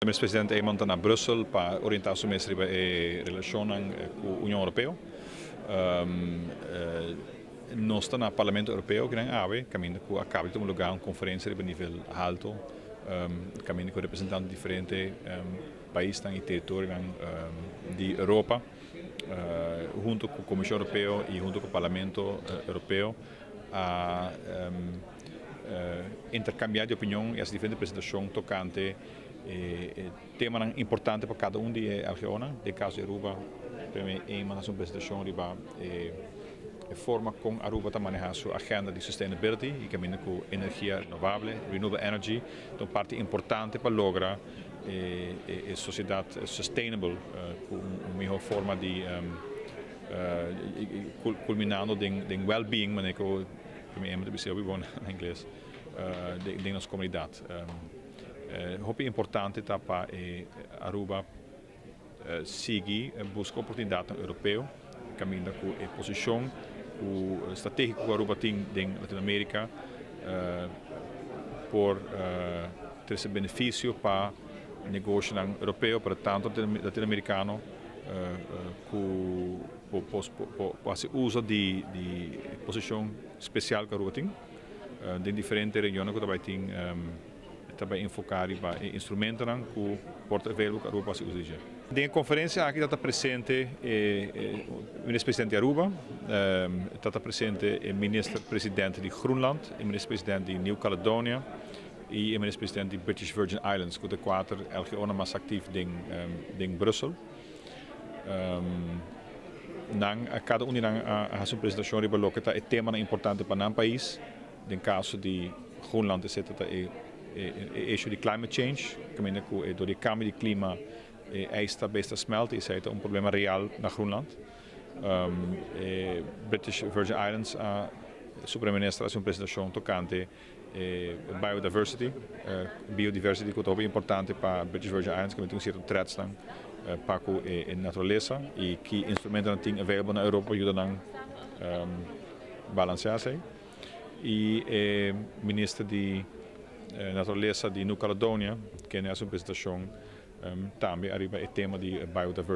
Minister Presidente Eman ta na Brussel pa orientá su mes riba e relashonnan ku Union Europeo. Nos ta na Parlamento Europeo kinan awe, kaminda ku a kaba di tuma lugá un konferensia riba nivel haltu, kaminda ku representante di diferente paisnan i teritorionan di Europa, huntu ku Komishon Europeo i huntu ku Parlamento Europeo a interkambiá di opinion i hasi diferente presentashon tokante e temanan importante pa kada un di e LGOnan. Den kaso di Aruba, Premier Eman hasi un presentashon riba e forma kon Aruba ta manehá su agenda di sustainability i kaminda ku energia renovable, renewable energy, ta un parti importante pa logra e sosiedat sustainable ku un mihó forma di kulminando den well-being, manera ku Premier Eman ta bisa hopi bon na ingles, den nos komunidat. Hopi importante ta pa e Aruba sigui buska oportunidatnan europeo kaminda ku e posishon ku strategiko ku Aruba tin den Latinoamerika por trese benefisio pa negoshonan europeo pero tanto latinoamerikano ku por hasi uso di posishon spesial ku Aruba tin den diferente reunionnan ku ta bai tin. Ta bai enfoká riba e instrumentonan ku por ta available ku Aruba por hasi uso di dje. Den e konferensia aki ta ta presente e Minister Presidente di Aruba, ta ta presente e Minister Presidente di Groenland, e Minister Presidente di Nieuw Caledonia i e Minister Presidente di British Virgin Islands ku ta e kuater LGOnan mas aktif den Brussel. Nan kada un di nan a hasi un presentashon riba loke ta e temanan importante pa nan pais. Den kaso di Groenland esei ta ta e issue di climate change, kaminda ku e dor di e kambio di klima e ijs ta bes ta smelt i esei ta un problema real na Groenland. E British Virgin Islands a su primer minister a hasi un presentashon tokante e biodiversity, biodiversity ku ta hopi importante pa British Virgin Islands kaminda tin un sierto threatsnan pa ku e naturalesa i ki instrumentonan tin available na Europa pa yuda nan balansea esei. I e minister di Naturalesa di New Caledonia kende a hasi un presentashon tambe ariba e tema di biodiversity.